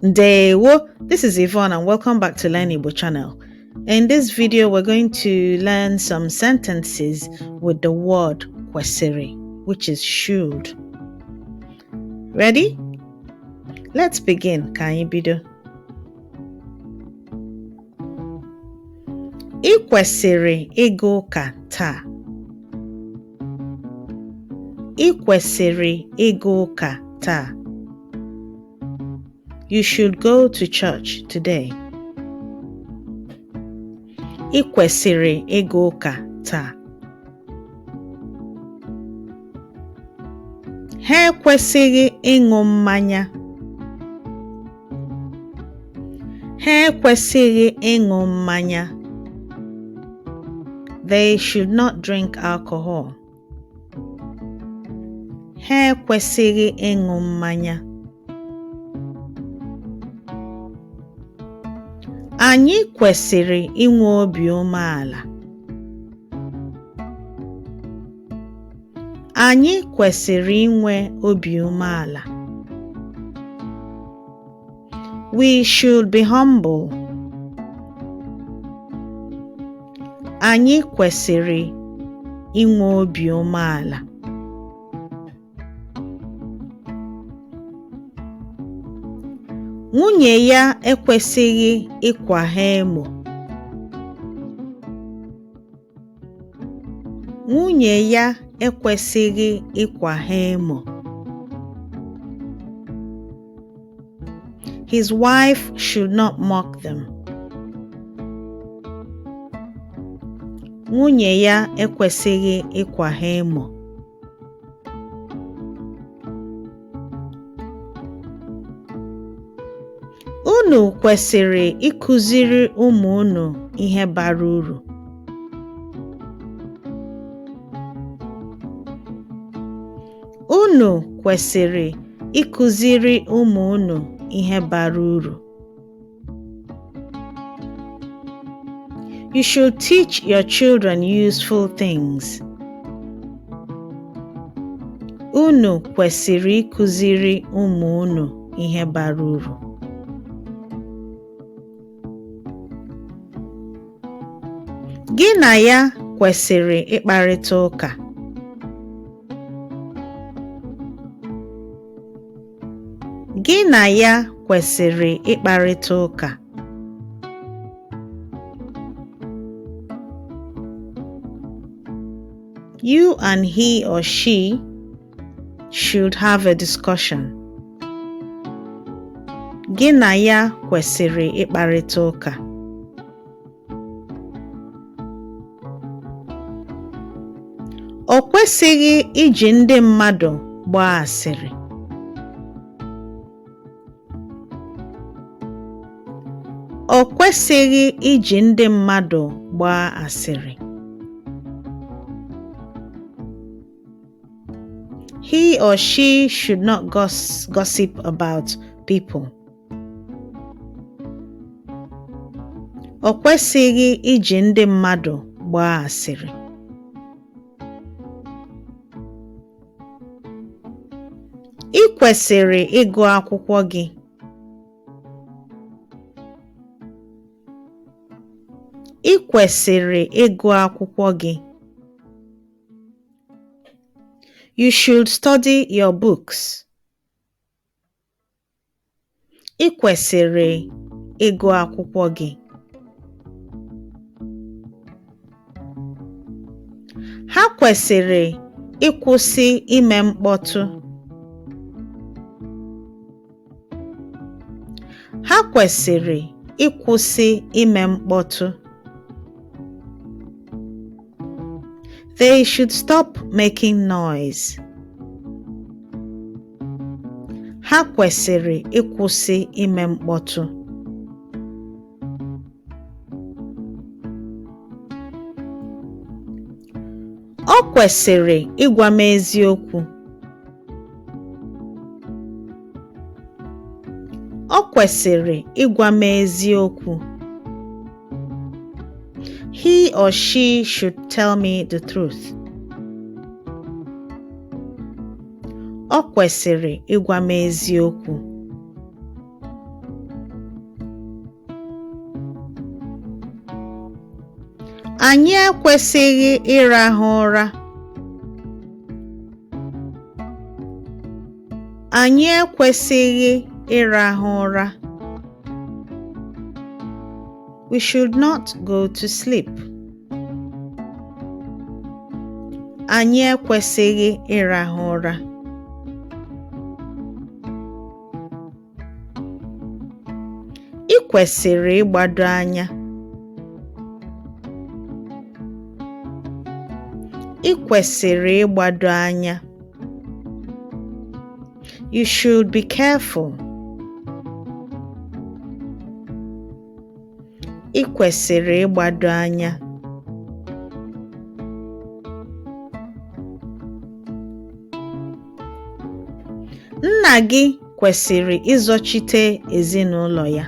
Ndewo, this is Yvonne and welcome back to Learn Igbo channel. In this video, we're going to learn some sentences with the word kwesiri, which is should. Ready? Let's begin. Ka anyị bido. Ị kwesịrị ịga ụka taa. Ị kwesịrị ịga ụka taa. You should go to church today. Ị kwesịrị ịga ụka taa. Ha ekwesịghị ịṅụ mmanya. Ha ekwesịghị ịṅụ mmanya. They should not drink alcohol. Ha ekwesịghị ịṅụ mmanya. Anyị kwesịrị inwe obi umeala. Anyị kwesịrị inwe obi umeala. We should be humble. Anyị kwesịrị inwe obi umeala. Nwunye ya ekwesịghị ịkwa ha emo. Nwunye ya ekwesịghị ịkwa ha emo. His wife should not mock them. Nwunye ya ekwesịghị ịkwa ha emo. Unu kwesịrị ịkụziri ụmụ unu ihe bara uru. Unu kwesịrị ịkụziri ụmụ unu ihe bara uru. You should teach your children useful things. Unu kwesịrị ịkụziri ụmụ unu ihe bara uru. Gị na ya kwesịrị ịkparịta ụka. Gị na ya kwesịrị ịkparịta ụka. You and he or she should have a discussion. Gị na ya kwesịrị ịkparịta ụka. O kwesịghị iji ndị mmadụ gbaa asịrị. O kwesịghị iji ndị mmadụ gbaa asịrị. He or she should not gossip about people. O kwesịghị iji ndị mmadụ gbaa asịrị. Ị kwesịrị ịgụ akwụkwọ gị. Ị kwesịrị ịgụ akwụkwọ gị. You should study your books. Ị kwesịrị ịgụ akwụkwọ gị. Ha kwesịrị ịkwụsị ime mkpọtụ. Ha kwesịrị ịkwụsị ime mkpọtụ. They should stop making noise. Ha kwesịrị ịkwụsị ime mkpọtụ. O kwesịrị ịgwa m eziokwu. O kwesịrị ịgwa m eziokwu. He or she should tell me the truth. O kwesịrị ịgwa m eziokwu. Anyị ekwesịghị ịrahụ ụra. Anyị ekwesịghị ịrahụ ụra. We should not go to sleep. Anyị ekwesịghị ịrahụ ụra. Ị kwesịrị ịgbado anya. Ị kwesịrị ịgbado anya. You should be careful. Ị kwesịrị ịgbado anya. Nna gị kwesịrị ịzọchite ezinụlọ ya.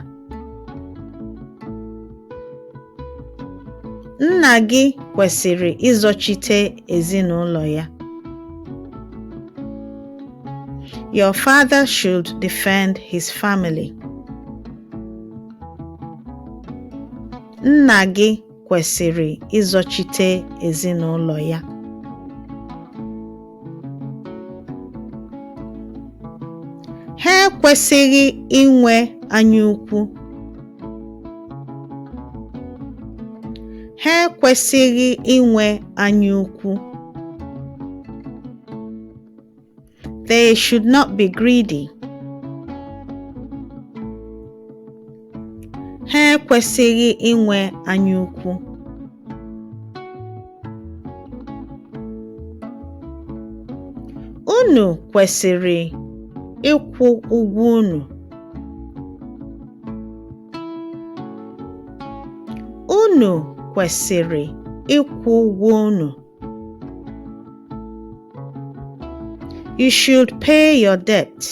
Nna gị kwesịrị ịzọchite ezinụlọ ya. Your father should defend his family. Nna gị kwesịrị ịzọchite ezinụlọ ya. Ha ekwesịghị inwe anyaukwu. Ha ekwesịghị inwe anyaukwu. They should not be greedy. Ha ekwesịghị inwe anyaukwu. Unu kwesịrị ịkwụ ụgwọ unu. Unu kwesịrị ịkwụ ụgwọ unu. You should pay your debts.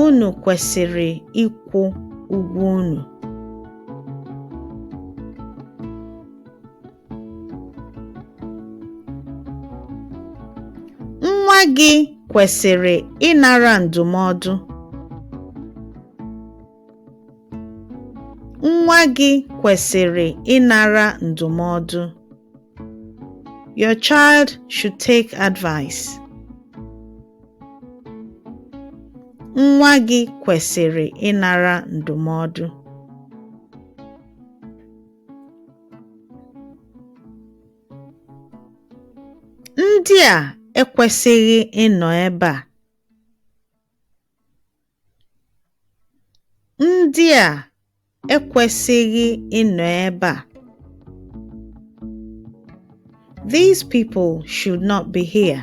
Unu kwesịrị ịkwụ ụgwọ unu. Nwa gị kwesịrị ịnara ndụmọdụ. Nwa gị kwesịrị ịnara ndụmọdụ. Your child should take advice. Nwa gị kwesịrị ịnara ndụmọdụ. Ndị a ekwesịghị ịnọ ebe a. Ndị a ekwesịghị ịnọ ebe a. These people should not be here.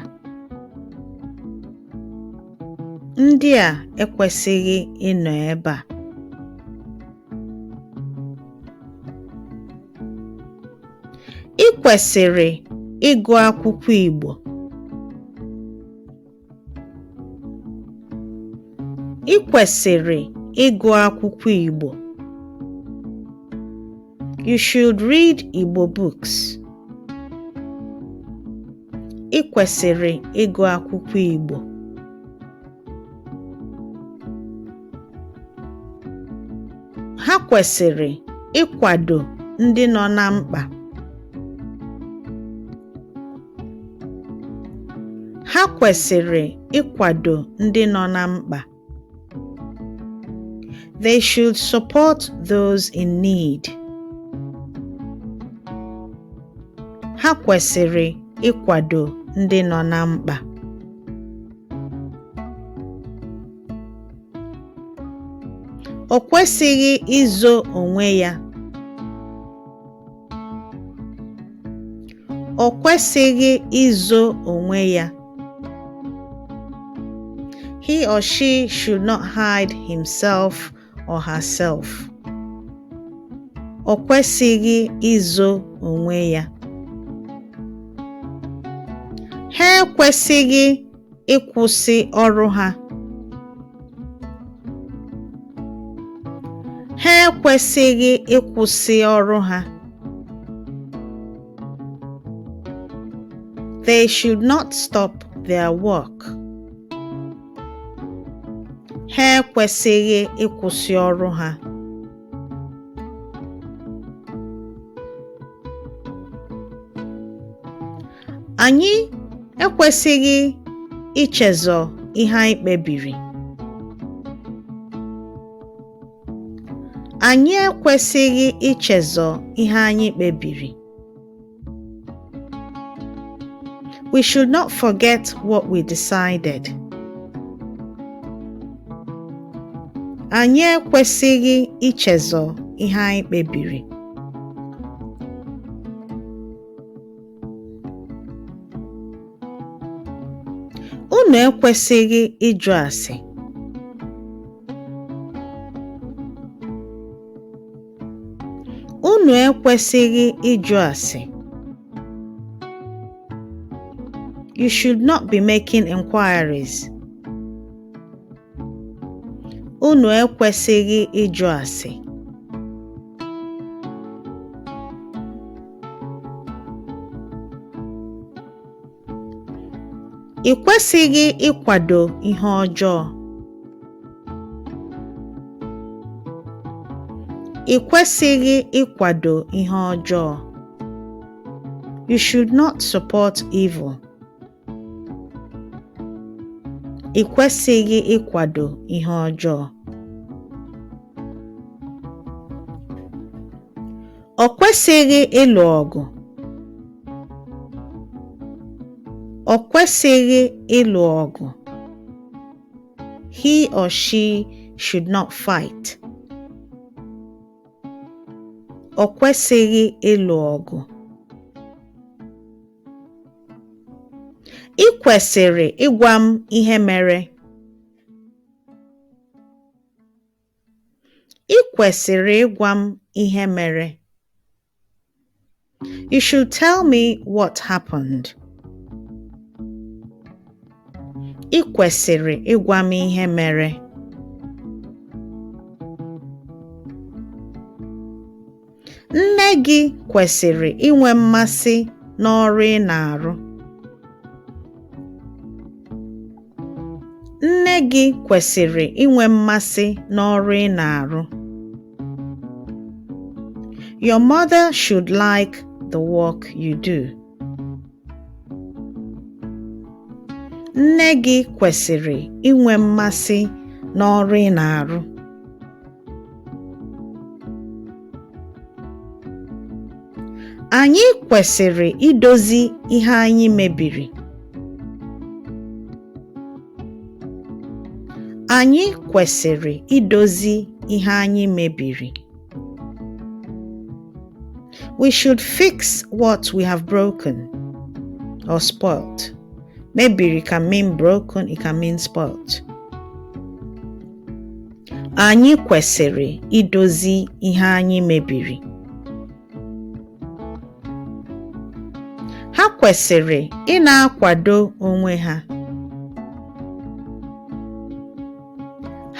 Ndị a ekwesịghị ịnọ ebe a. Ị kwesịrị ịgụ akwụkwọ Igbo. Ị kwesịrị ịgụ akwụkwọ Igbo. You should read Igbo books. Ị kwesịrị ịgụ akwụkwọ Igbo. Ha kwesịrị ịkwado ndị nọ na mkpa. Ha kwesịrị ịkwado ndị nọ na mkpa. They should support those in need. Ha kwesịrị ịkwado ndị nọ na mkpa. O kwesịghị izo onwe ya. O kwesịghị izo onwe ya. He or she should not hide himself or herself. O kwesịghị izo onwe ya. Ha ekwesịghị ịkwụsị ọrụ ha. Ha ekwesịghị ịkwụsị ọrụ ha. They should not stop their work. Ha ekwesịghị ịkwụsị ọrụ ha. Anyị ekwesịghị ichezọ ihe anyị kpebiri. Anyị ekwesịghị ichezọ ihe anyị kpebiri. We should not forget what we decided. Anyị ekwesịghị ichezọ ihe anyị kpebiri. Unu ekwesịghị ịjụ ase. Unu ekwesịghị ịjụ ase. You should not be making inquiries. Unu ekwesịghị ịjụ ase. Ị kwesịghị ịkwado ihe ọjọọ. Ị kwesịghị ịkwado ihe ọjọọ. You should not support evil. Ị kwesịghị ịkwado ihe ọjọọ. Ọ kwesịghị ịlụ ọgụ. Ọ kwesịghị ịlụ ọgụ. He or she should not fight. Ọ kwesịghị ịlụ ọgụ. Ị kwesịrị ịgwa m ihe mere. Ị kwesịrị ịgwa m ihe mere. You should tell me what happened. Ị kwesịrị ịgwa m ihe mere. Nne gị kwesịrị inwe mmasị n'ọrụ ị na-arụ. Nne gị kwesịrị inwe mmasị n'ọrụ ị na-arụ. Your mother should like the work you do. Nne gị kwesịrị inwe mmasị n'ọrụ ị na-arụ. Anyị kwesịrị idozi ihe anyị mebiri. Anyị kwesịrị idozi ihe anyị mebiri. We should fix what we have broken or spoilt. Mebiri can mean broken, it can mean spoilt. Anyị kwesịrị idozi ihe anyị mebiri. Ha kwesịrị ị na-akwado onwe ha.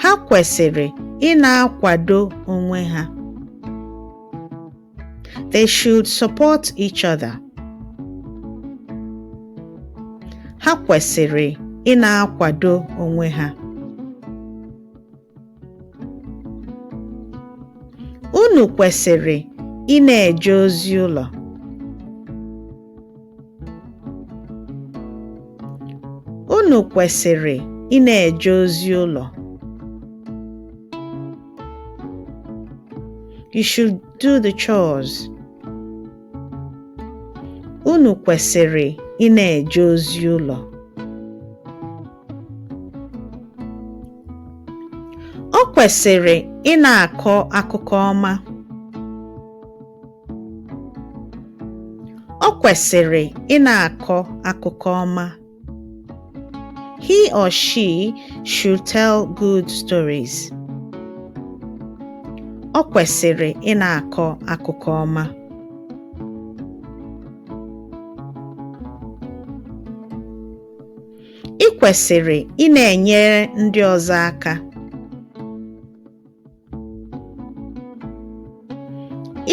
Ha kwesịrị ị na-akwado onwe ha. They should support each other. Ha kwesịrị ị na-akwado onwe ha. Unu kwesịrị ị na-eje ozi ụlọ. Unu kwesịrị ị na-eje ozi ụlọ. You should do the chores. Unu kwesịrị ị na-eje ozi ụlọ. O kwesịrị ị na-akọ akụkọ ọma. O kwesịrị ị na-akọ akụkọ ọma. He or she should tell good stories. O kwesịrị ị na-akọ akụkọ ọma. Ị kwesịrị ị na-enyere ndị ọzọ aka.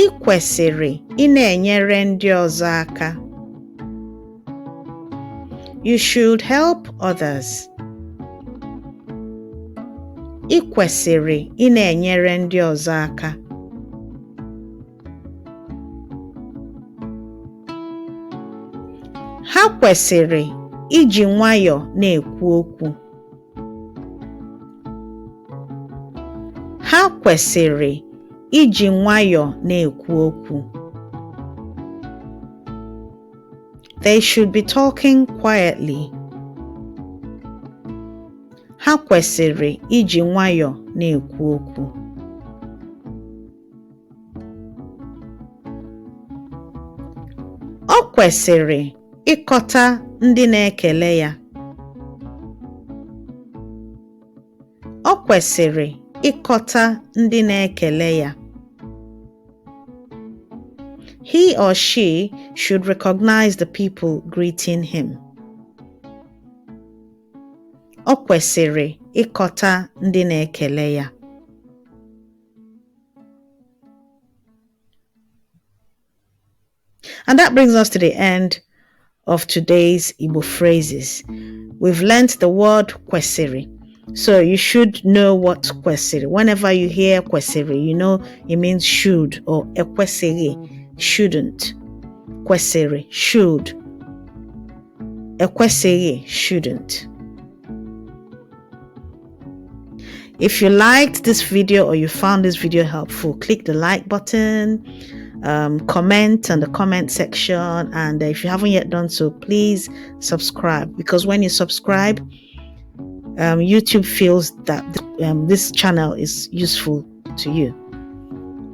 Ị kwesịrị ị na-enyere ndị ọzọ aka. You should help others. Ị kwesịrị ị na-enyere ndị ọzọ aka. Ha Ha kwesịrị iji nwayọọ na-ekwu okwu. Ha kwesịrị iji nwayọọ na-ekwu okwu. They should be talking quietly. Ha kwesịrị iji nwayọọ na-ekwu okwu. O kwesịrị ịkọta ndị na-ekele ya. O kwesịrị ịkọta ndị na-ekele ya. He or she should recognize the people greeting him. O kwesịrị ịkọta ndị na-ekele ya. And that brings us to the end of today's Igbo phrases. We've learnt the word kwesịrị. So you should know what kwesịrị. Whenever you hear kwesịrị, you know it means should, or ekwesịghị, shouldn't. Kwesịrị, should. Ekwesịghị, shouldn't. If you liked this video or you found this video helpful, click the like button, comment on the comment section, and if you haven't yet done so, please subscribe, because when you subscribe, YouTube feels that this channel is useful to you.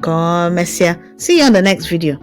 Ka ọ mesịa. See you on the next video.